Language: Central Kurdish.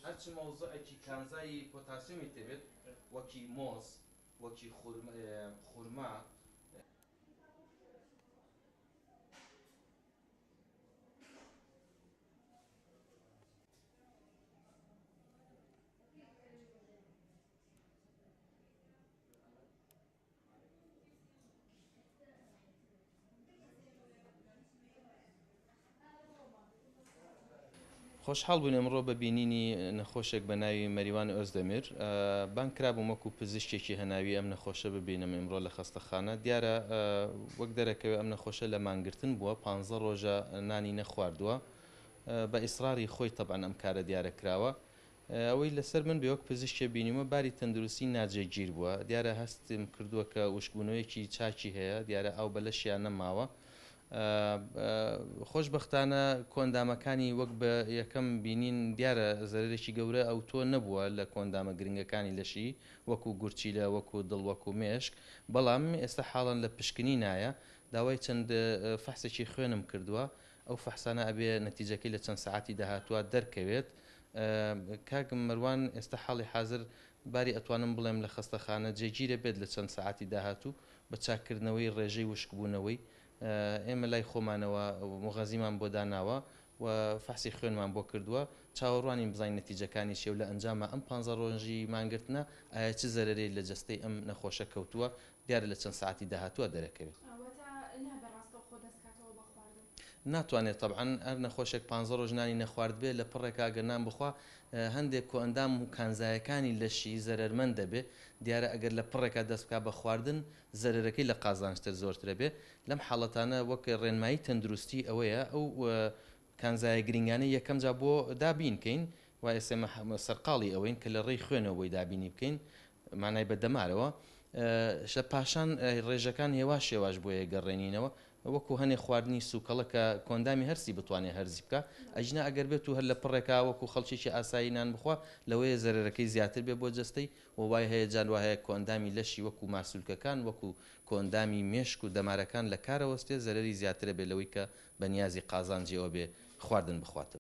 هەرچ مەوزوعێکی کانزای پۆتاسیۆمی تێبێت وەکی مۆز وەکی خورما. خۆشحاڵ بووین ئەمڕۆ بە بینینی نەخۆشێک بە ناوی مەریوان ئۆزدەمیر. بانگ کرابووم وەکو پزیشکێکی هەناوی ئەم نەخۆشە ببینم ئیمڕۆ لە خەستەخانە. دیارە وەک دەرەکەوێ ئەم نەخۆشە لە مانگرتن بووە، پانزە ڕۆژە نانی نەخواردووە. بە ئیسڕاری خۆی تەبعەن ئەم کارە دیارە کراوە. ئەوەی لەسەر من بێ وەک پزیشکێ بینیومە باری تەندروستی ناجێگیر بووە، دیارە هەستم کردووە کە وشکبوونەوەیەکی چاکی هەیە، دیارە ئاو بە لەشیا نەماوە. خۆشبەختانە کۆئەندامەکانی وەک بە یەکەم بینین دیارە زەرەرێکی گەورە ئەوتۆ نەبووە لە کۆئەندامە گرنگەکانی لەشی وەکو گورچیلە وەکو دڵ وەکو مێشک، بەڵام ئێستا حاڵەن لە پشکنینایە، داوای چەند فەحسێکی خوێنم کردووە، ئەو فەحسانە ئەبێ نەتیجەکەی لە چەند سەعاتی داهاتووا دەرکەوێت. کاک مەروان ئێستا حاڵی حازر باری ئەتوانم بڵێم لە خەستەخانە جێگیرە بێت لە چەند سەعاتی داهاتوو بە چاککردنەوەی ڕێژەی وشکبوونەوەی ئێمە لای خۆمانەوە موغەزیمان بۆ داناوە و فەحسی خوێنمان بۆ کردووە چاوەڕوانین بزانین نەتیجەکانی چیە و لە ئەنجاما ئەم پانزە ڕۆژی مانگرتنە ئایا چ زەرەرەی لە جەستەی ئەم نەخۆشە کەوتووە دیارە لە چەند سەعاتی داهاتووە دەرەکەوێت. واتە نابێ ڕاستەوخۆ دەست کاتەوە بە خواردن؟ ناتوانێت تەبعەن هەر نەخۆشێک پانزە ڕۆژ نانی نەخواردبێ لە پڕێکا گەر نان بخوا هەندێک کۆئەندام و کانزایەکانی لەشی زەرەرمەند دەبێ دیارە ئەگەر لە پڕێکا دەست بکا بە خواردن زەرەرەکەی لە قازانجتر زۆرترەبێ لەم حاڵەتانە وەک ڕێنمایی تەندروستی ئەوەیە ئەو کانزایە گرینگانەی یەکەم جا بۆ دابین کەین وا ئێستا ئێمە سەرقاڵی ئەوەین کە لە ڕێی خوێنەوە بۆی دابینی بکەین مانای بە دەمارەوە شە پاشان ڕێژەکان هێواش هێواش بۆیە گەڕێنینەوە وەکو هەنێ خواردنی سوکەڵە کە کۆندامی هەرسی بتوانێ هەرزی بکا ئەگینا ئەگەر بێت و هەر لە پڕێکا وەکو خەڵکێکی ئاسایی نان بخوا لەوەیە زەرەرەکەی زیاتر بێ بۆ جەستەی و وای هەیە جار وا هەیە کۆئەندامی لەشی وەکو ماسولکەکان وەکو کۆئەندامی مێشک و دەمارەکان لە کارەوەستێ زەرەری زیاترە بێ لەوەی کە بە نیازی قازانجی ئەوە بێ خواردن بخواتەوە.